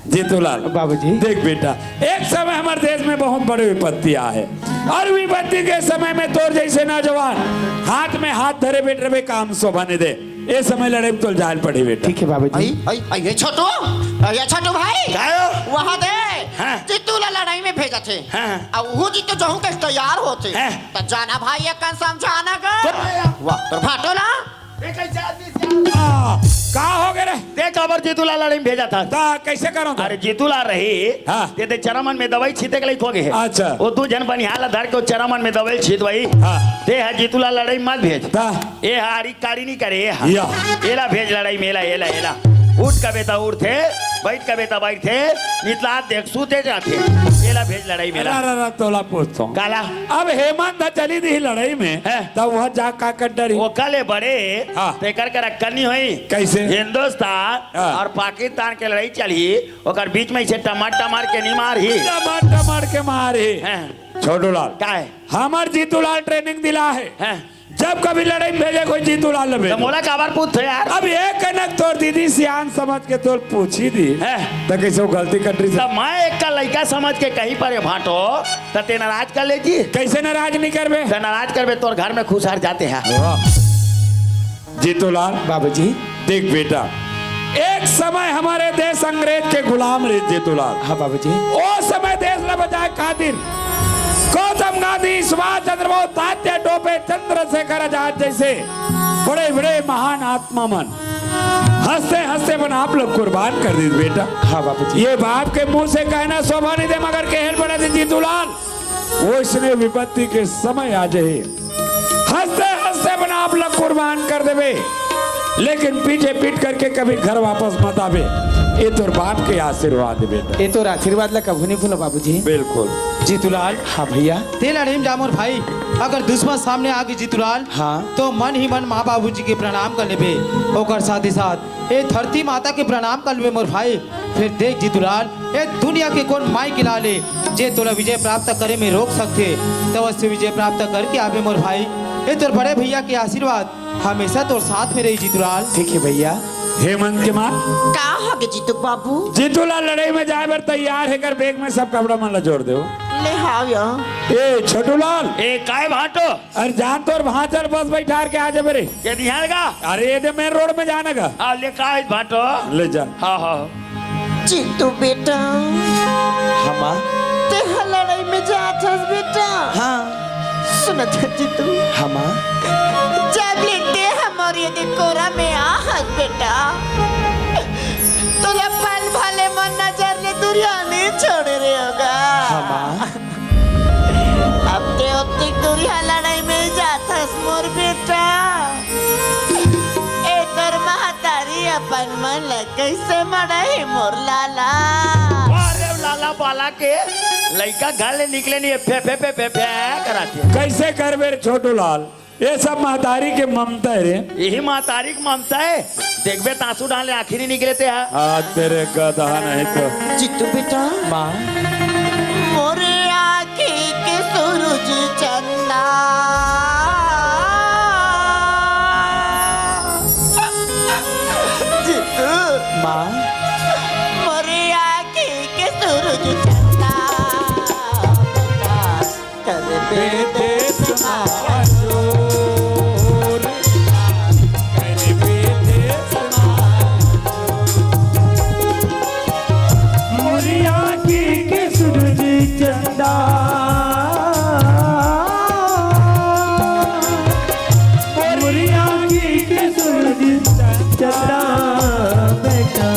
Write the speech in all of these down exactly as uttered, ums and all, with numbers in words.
जीतूलाल, बाबूजी। देख बेटा, एक समय हमर देश में बहुत बड़ी विपत्ति आए हे, अउ विपत्ति के समय में तोर जइसे नौजवान हाथ में हाथ धरे बइठ रहे, काम शोभा नइ दे। ए समय लड़ई में तोला जाय ल पड़ही बेटा। ठीक हे बाबूजी। अई, अई, अई, ए छोटू, ए छोटू भाई, का हो? वहाँ दे, हाँ। जीतू ला लड़ई में भेजत हे। हाँ। अउ वो जीतू जहूँ कस तैयार होथे। हाँ। त जाना भाई, एकन समझाना गा। तो वाह, तोर भाटो ला। ए, कइसे आदमी से? आ, का हो गे रे? देख, काबर जीतू ला लड़ई में भेजत हस। त कइसे करँव त? अरे, जीतू ला रही, हाँ। ते, ते चरा मन में दवई छींचे के लइक हो गे हे। अच्छा। वो दू झन बनिहार ला धर के वो चरा मन में दवई छींचवाही। हाँ। ते ह जीतू ला लड़ई में मत भेज। त? ए ह आड़ी काड़ी नइ करे, ए ह। या। एला भेज लड़ई में, एला, एला, एला। उठ कबे त उठथे, बइठ कबे त बइठथे, नितलात देख सूते जाथे। एला भेज लड़ई में, एला। अरे, अरे, अरे, तोला पूछथों। काला? अब हेमंत ह चली दिही लड़ई में, हैं? त वो जा का कर डरही? ओकर ले बड़े, हाँ। तेकर कर अक्कल नइ होही। कइसे? हिंदुस्तान हाँ। अउ पाकिस्तान के लड़ई चलही, ओकर बीच में अइसे टमर टमर के नइ मारही। टमर टमर के मारही। हैं। छोटू लाल। का हे? हमर जीतू लाल training दिला हे। हैं। जब कभी लड़ई में भेजे कोई जीतू लाल ल त भेजे। मोला काबर पूछथस यार? अब ए कनक तोर दीदी सियान समझ के तोर पूछही दी। हैं। त कइसे वो गलती कर डरही? त मैं एक का लइका समझ के कहीं पर भाटो, त ते नाराज कर लेथस। कइसे नाराज नइ करबे? त नाराज करबे, तोर घर में खुसर जाथे। वाह। जीतूलाल। बाबूजी। देख बेटा, एक समय हमर देश अंग्रेज के गुलाम रहिस जीतूलाल। हाँ बाबूजी। ओ समय देश ला बचाय खातिर गौतम गांधी, सुभाष चंद्र बोस, तात्या टोपे, चंद्रशेखर आजाद जइसे बड़े बड़े महान आत्मा मन हँसते हँसते अपन आप ला कुर्बान कर दिस बेटा। हाँ बाबूजी। ए बाप के मुँह से कहना शोभा नइ दे, मगर कहे ल पड़थे जीतूलाल। वइसने विपत्ति के समय आ जाही, हँसते हँसते अपन आप ला कुर्बान कर देबे, लेकिन पीछे पीठ करके कभी घर वापस मत आबे। ए तोर बाप के आशीर्वाद हे बेटा। ए तोर आशीर्वाद ला कभू नइ भूलँव बाबूजी। बिल्कुल। जीतूलाल। हाँ भइया। ते लड़ई में जा मोर भाई, अगर दुश्मन सामने आ गे जीतूलाल, हाँ। त मन ही मन माँ बाबूजी के प्रणाम कर लेबे, ओकर साथ ही साथ ए धरती माता के प्रणाम कर लेबे मोर भाई। फेर देख जीतूलाल, ए दुनिया के कोन माई के लाल हे, जे तोला विजय प्राप्त करे में रोक सकथे, त अवश्य विजय प्राप्त करके आबे मोर भाई। ए तोर बड़े भइया के आशीर्वाद हमेशा तोर साथ में रही जीतूलाल। ठीक हे भइया। हेमंत के माँ। का हो गे जीतू बाबू? जीतूलाल लड़ई में जाय बर तैयार हे, एकर bag में सब कपड़ा मन ला जोर देव। ले हाव या। ए छोटूलाल। ए काय भाटो? अरे जान तोर भाँचा ल बस बइठार के आ जाबे रे। के दिहाड़ गा? अरे, ए दे main road में जाना गा। हाँ, ले का हे भाटो? ले जा। हाँ, हाँ। जीतू बेटा। हाँ, माँ। ते ह लड़ई में जात हस बेटा। हाँ। सुनत हस जीतू? हाँ, माँ। जब ले ते हमर ए दे कोरा में आ हस बेटा, तोला पल भर ले मोर नजर ले दुरिहा नइ छोड़े रहेंव गा। हाँ, माँ। अब ते ओतकी दुरिहा लड़ई में जात हस मोर बेटा। ए तोर महतारी अपन मन ल कइसे मड़ाही मोर लाला? अरे लाला बाला के लइका घर ले निकले नइ हे, फे, फे, फे, फे, फे कराथे। कइसे करबे रे छोटूलाल? ए सब महतारी के ममता हे रे। इही महतारी के ममता हे। देखबे त आँसू डाले आँखी नइ निकले ते हा। आज तेरे गधा नहीं तो। जीतू बेटा। माँ। मोरे आँखी के सूरज चंदा। जीतू। माँ। मोरे आँखी के सूरज चंदा। करबे देश मा जोर, करबे देश मा जोर। मोरी आँखी के सूरज चंदा, मोरी आँखी के सूरज चंदा बेटा।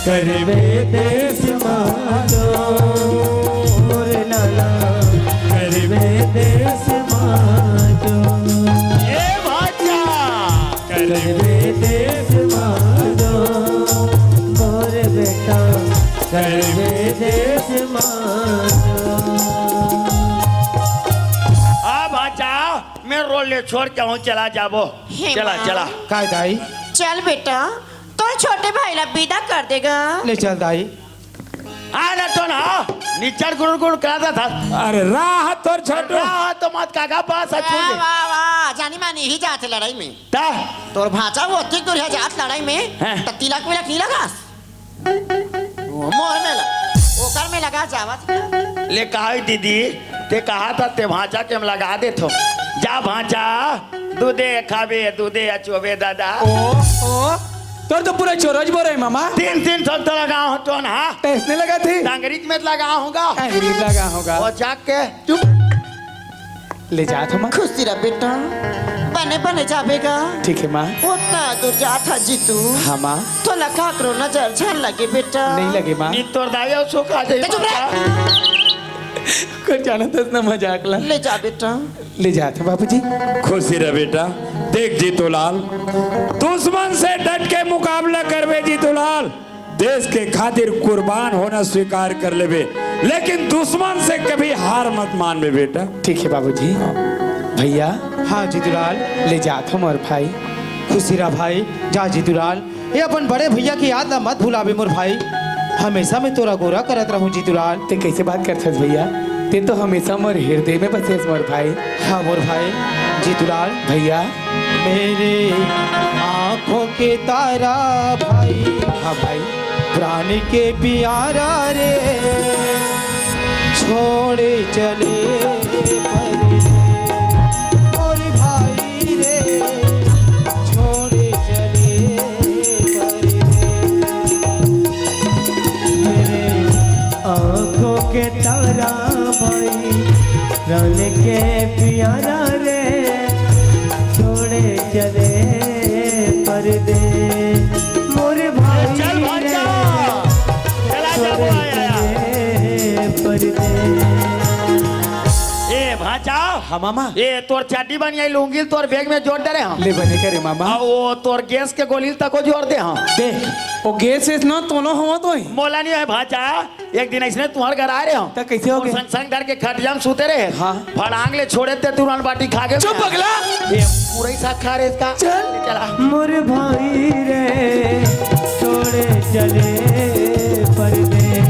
करबे देश मा जोर लाला, करबे देश मा जोर। ए भांचा! करबे देश मा जोर, मोर बेटा, करबे देश मा जोर। आ भांचा, मैं रोड ले छोड़ के हूँ, चला जाबो। हे चला, माँ। चला। काय दाई? चल बेटा, तोर छोटे भाई ला विदा कर देगा। ले चल दाई। आ ना तो ना, निचर गुड़ गुड़ कराता था। अरे राह तोर छोटू। राह तो मत काका पास है, छोड़ वाह, दे। वाह, वाह, जानी मानी ही जात हे लड़ई में। ता? तोर भांचा वो अतिक दूर है जात लड़ई में, हैं? त तिलक विलक नहीं लगास? वो मोर लगा जावत। ले कहा दीदी, ते कहा था ते भांचा के हम लगा देथो। जा भांचा, दूधे खाबे, दूधे अचोबे दादा। ओ, ओ, तोर तो पूरा चोरज बोरे मामा। तीन, तीन ठो तो लगा हो तो ना। तैसने लगा थी? अंग्रेज में लगा होगा। अंग्रेज लगा होगा। वो जाके चुप। ले जात हूँ माँ। खुशी रह बेटा, बने बने जाबे गा। ठीक है माँ। उतना दूर जात हा जीतू। हाँ माँ। तोला काकरो नजर झन लगे बेटा। नहीं लगे माँ। नी तोर दाई अउ सोखा दे। ते चुप रह। कर जाना था इतना मजाक ला। ले जा बेटा। ले जात हूँ बाबूजी। खुशी रह बेटा। देख जीतूलाल, दुश्मन से डट के मुकाबला करबे जीतूलाल, देश के खातिर कुर्बान होना स्वीकार कर लेबे, लेकिन दुश्मन से कभी हार मत मानबे बेटा। ठीक है बाबूजी। भैया। हाँ जीतूलाल। ले जात हो मोर भाई। खुशी रह भाई, जा जीतूलाल, ये अपन बड़े भैया की याद ला मत भुलाबे मोर भाई। हमेशा मैं तोर अगोरा करत रहूं जीतूलाल। ते कैसे बात करथस भैया? ते तो हमेशा मोर हृदय में बसेस मोर भाई। हाँ मोर भाई जीतूलाल। भैया। मेरे आंखों के तारा भाई, हाँ भाई। प्राण के प्यारा रे, छोड़े चले परदेस। मोर भाई रे, छोड़े चले परदेस। मेरे आंखों के तारा भाई, प्राण के प्यारा रे, छोड़े चले परदेस। मोर भाई चल भांचा। रे, चला जा, वो आया, आया। छोड़े चले परदेस। ए भांचा। हाँ मामा। ए तोर चड्डी बनिया लुंगी तोर बैग में जोर डरे हम। ले बने करे मामा। आ, वो तोर गैस के गोली तको जोर दे हम। दे, वो गैस इस ना तोलो हवा तो ही। मोला नहीं है भांचा। एक दिन ऐसने तुम्हारे घर आ रहे हो। त कैसे हो गए? संग संग डर के खटिया में सूते रहे। हाँ। फड़ांग ले छोड़े ते तुरंत बाटी खा के। चुप पगला। ये पूरा ही साथ खा रहे इसका। चल। चला। मोर भाई रे, छोड़े चले परदेस।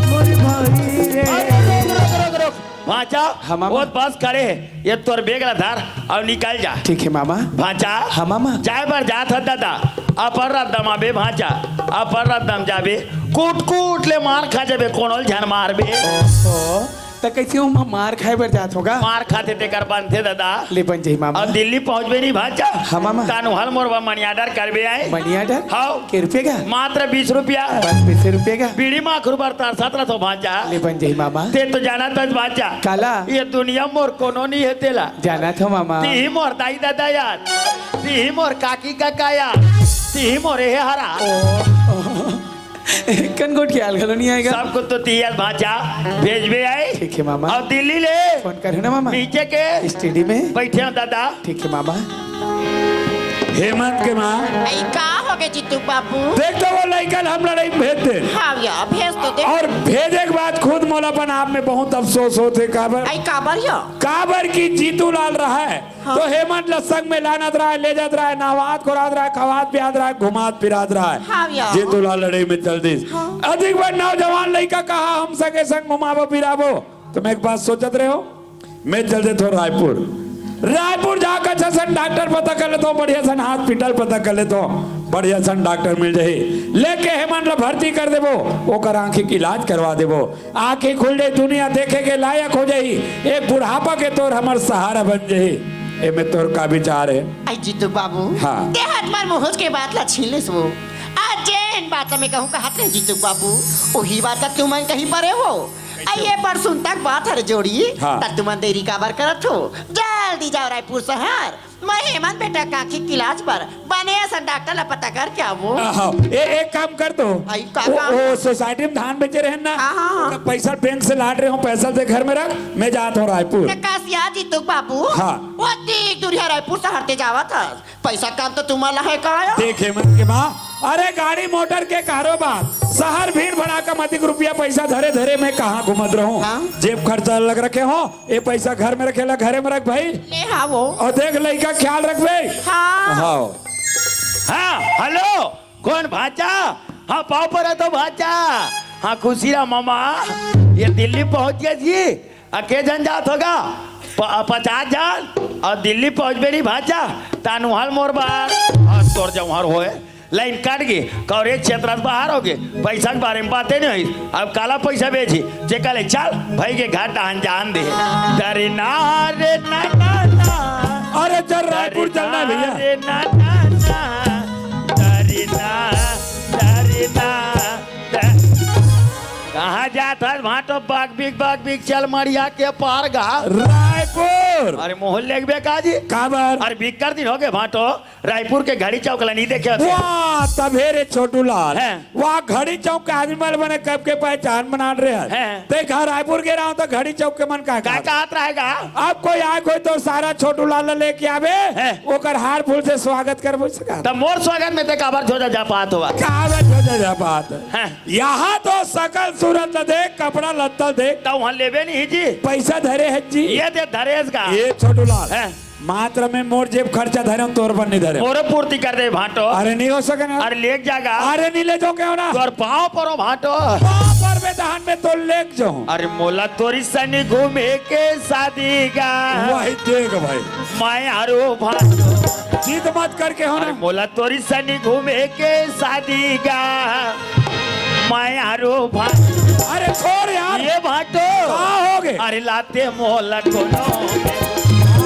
मोर भाई रे। रुक, रुक, रुक, रुक। भांचा, हाँ, मामा। वो बस खड़े है, ये तोर बैग ला धर अउ निकल जा। ठीक है, मामा। भांचा, हाँ, मामा। जाए बर जात ह दादा, अपन रद्दम आबे भांचा, अपन रद्दम जाबे, कूट कूट ले मार खा जाबे, कोनो ल झन मारबे। ओहो, त कैसे हूँ मार खाए बर जात होगा? मार खाथे तेकर बनथे दादा। ले बन जाही, मामा। अउ दिल्ली पहुंचबे नहीं भांचा। हाँ, मामा। तानु हल मोर बर मनी ऑर्डर करबे आए। Money order? हाँ। के रुपये का? मात्र बीस रुपया। बस बीस रुपये का? बीड़ी माखुर बर तरसत रथो भांचा। ले बन जाही मामा। ते तो जानत हस भांचा। काला? ये दुनिया मोर कोनो नहीं है तेला। जानत हो मामा। तिही मोर दाई दादा यार। तिही मोर काकी काका यार। तिही मोर हे हरा। ओ, ओ। कन गोट के आल घलो नहीं आएगा। सब कुछ तो तिही भांचा भेजबे आए। ठीक है मामा। अउ दिल्ली ले। फोन करे ना मामा। नीचे के। स्टडी में। बैठे हो दादा। ठीक है मामा। हेमंत के माँ। आई का हो गए जीतू बाबू? देख तो वो लइका ल हम लड़ाई में भेज दे। हाँ भैया, भेज तो दे। अउ भेजे के बाद खुद मोला अपन आप में बहुत अफसोस होथे, काबर? आई काबर यो? काबर कि जीतू लाल रहा है, हाँ। तो हेमंत ल संग में लानत रहा है, ले जात रहा है, नहवात खोरात रहा है, खवात पियात रहा है, घुमात फिरात रहा है। हाँ भैया। जीतू लाल लड़ाई में चल दिस। हाँ। अधिक बार नौजवान लइका कहा हम संगे संग घुमाबो फिराबो, तो मैं एक बात सोचत रहे हो, मैं चल देथो रायपुर। रायपुर जाके अच्छा सन डॉक्टर पता कर लेथो, बढ़िया सन हॉस्पिटल पता कर लेथो, बढ़िया सन डॉक्टर मिल जाही, लेके हेमंत ला भर्ती कर देबो, ओकर आँखी के इलाज करवा देबो, आँखी खुल जाही, दुनिया देखे के लायक हो जाही, एक बुढ़ापा के तोर हमर सहारा बन जाही। एमे तोर का विचार है? आई जीतू बाबू, हाँ। ते हट मार मुहुज के बात ला छीन लेस वो। आज जेन बात ला मैं कहूँ कहत रहे जीतू बाबू, वही बात ला तुमन कहीं परे हो। अइए परसुन तक बात हर जोड़ी, हाँ। त तुमन देरी काबर करत हो? जल्दी जाओ रायपुर शहर, मैं हेमंत बेटा काकी के इलाज बर बने असन डॉक्टर ला पता करके आवो। आहो, ए, एक काम कर तो। आई, का वो, काम? वो सोसाइटी में धान बेचे रहे ना, हाँ, हाँ, हाँ। ओकर पैसा बैंक से लाट रहे हो, पैसा दे घर में रख, मैं जात हूँ रायपुर। प्रकाश याद जीतू बाबू, हाँ। वो तीक दूरिया रायपुर शहर ते जावत हस, पैसा काम तो तुम्हारा है का आया? देखे मन के माँ, अरे गाड़ी मोटर के कारोबार, शहर भीड़ भड़ाका में अधिक रुपया पैसा धरे धरे मैं कहाँ घूमत रहूं? हाँ। जेब खर्चा अलग रखे हो, ये पैसा घर में रखेला, घरे में रख भाई। ले हाँ वो। अउ देख लइका ख्याल रखबे। हाँ। हाँ। हाँ, हेलो, कौन भांचा? हाँ, पाँव परत हो भांचा। हाँ, खुशी रहा मामा, ये दिल्ली पहुंच गए जी। अ, के झन जात होगा? प-, पचास झन। अउ दिल्ली पहुंचबे नहीं भांचा, तानुहल मोर बार। हाँ, तोर जौहर होए। लाइन कट गे, कवरेज क्षेत्र से बाहर हो गे, पैसा के बारे में बाते नहीं होइस। अब काला पैसा भेजी, जे कहले चल भाई के घर डहन जान दे। डरे ना रे ना ना ना। अरे चल रायपुर चलना है भैया। रे ना ना ना। डरे ना, डरे ना, डरे। कहाँ जात हस भांटो? बग बिग बग बिग चल मड़िया के पार गा। रायपुर। अरे मोहन लेगबे का जी? काबर? अरे बिक्कर दिन हो गे भांटो। रायपुर के घड़ी चौक ला नहीं देखे होते? वाह, तभे रे छोटू लाल। हैं। वाह, घड़ी चौक के आदमी मन बने कब के पहचान बना रहे हैं। हैं। देख, हाँ, रायपुर गे रहा हूँ तो घड़ी चौक के मन का का कहत? कहत रहेगा? अब कोई आए, कोई तो सारा छोटू लाल ला लेके आवे, हैं। ओकर हार फूल से स्वागत करबो सका। तब मोर स्वागत में ते काबर झोझा जा पात होवा? काबर झोझा जा पात? हैं। यहाँ तो सकल सूरत ला देख, कपड़ा लत्ता देख। तो वहाँ लेबे नहीं जी। पैसा धरे है जी। ये दे धरेस का। ये छोटू लाल। हैं। मात्र में मोर जेब खर्चा धरे हूँ, तोर बर नहीं धरे। मोरो पूर्ति कर दे भांटो। अरे नहीं हो सके ना। अरे लेके जागा। अरे नहीं ले जाओ क्या हो ना। तोर पाँव परो भांटो। पाँव पर में दहन में तो लेके जाऊँ। अरे मोला तोरी सनी घूमे के शादी गा। वही देख भाई। मैं हरू भांटो। जिद मत करके हो अरे ना। मोला तोरी सनी घूमे के शादी गा। मैं हरू भांटो। अरे छोड़ यार। ये भांटो। का हो गे? अरे लाते मोला कोनो में।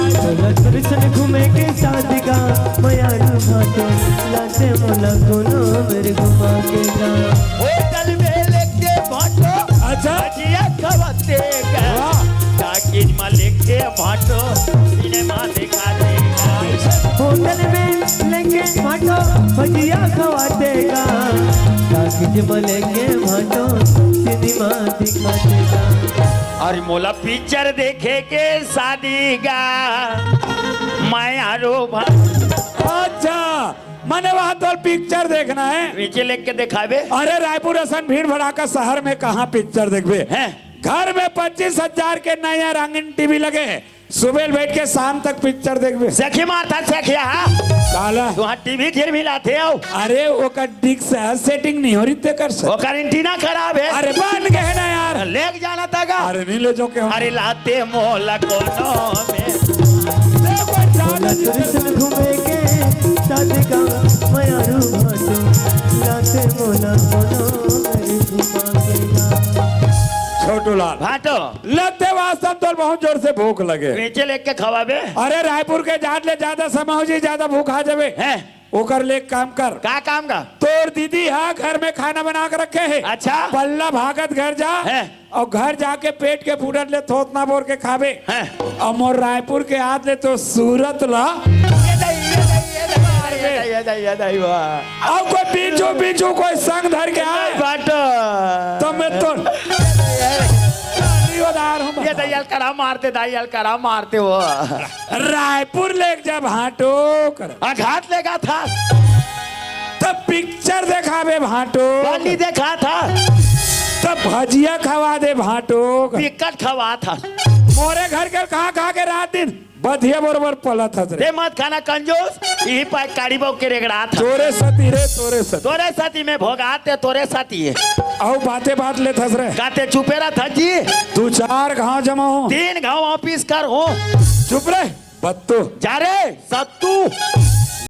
मोला तोरी सनी घूमे के शादी गा। मैं हरू भांटो। लाते मोला कोनो मेरे घुमा के गा। होटल में लेके भांटो। अच्छा। भजिया खवाते गा। वाह। टाकीज में लेके भांटो। सिनेमा दिखा देगा। होटल में लेके भांटो, भजिया खवा देगा। टाकीज में लेके भांटो, सिनेमा दिखा देगा। अरे मोला पिक्चर देखे के शादी गा। मैं हरू भांटो। अच्छा, मने वहाँ तो पिक्चर देखना है। नीचे लिख के दिखावे। अरे रायपुर असन भीड़ भड़ाका शहर में कहाँ पिक्चर देखबे? हैं? घर में पच्चीस हजार के नया रंगीन टीवी लगे है। सुबह ले बैठ के शाम तक पिक्चर देखबे। सेखी मारथा सेखिया, हाँ? साला। तुहां टीवी घेर मिलाथे हो। अरे, ओकर डिस्क सेटिंग नहीं हो रही, ते कर सक। ओकर एंटीना खराब है। अरे, बन गए ना यार। लेके जाना था का? अरे, नहीं ले जाओ क्या? अरे, लाते मोला कोनो में। ले, बन जाओ ना जी। कृष्ण घूमे के साथ का मयारू भाटो, लाते मोला कोनो में घुमा के ना। छोटू लाल। भाटो। लगते वास्तव तो बहुत जोर से भूख लगे। नीचे लेके खवाबे। अरे रायपुर के जात ले ज्यादा समाओ जी, ज्यादा भूखा जाबे। हैं? ओकर ले काम कर। का काम का? तोर दीदी हा घर में खाना बना के रखे है। अच्छा। पल्ला भागत घर जा। हैं? और घर जाके पेट के फूटत ले थोथना बोर के खाबे। हैं? और मोर रायपुर के आत ले तो सूरत ला। ये दई, ये दई, ये दई, ये दई, ये दई, ये दई, वाह। अब कोई पीछू पीछू कोई संग धर के आए। बाटो। तो मैं तो ये दई अलकरा मारते, दई अलकरा मारते वो। रायपुर लेके जा भाटो कर। आघात लेगा था। तब पिक्चर देखाबे भाटो। बंडी देखा था। तब भजिया खवा दे भाटो कर। पिकट खवा था। मोरे घर के कहाँ खा के रात दिन बधिया बरोबर पलत हस रे। ते मत खाना कंजूस, यही पाए काड़ी बाऊ के रेगड़ा था। तोरे सती रे, तोरे सती। तोरे सती में भोगाते, तोरे सती है। आऊ बाते बात लेत हस रे। काते चुपे रहा था जी। दू चार घाव जमा हो। तीन घाव ऑफिस कर हो। चुप रे, बत्तू। जा रे, सत्तू।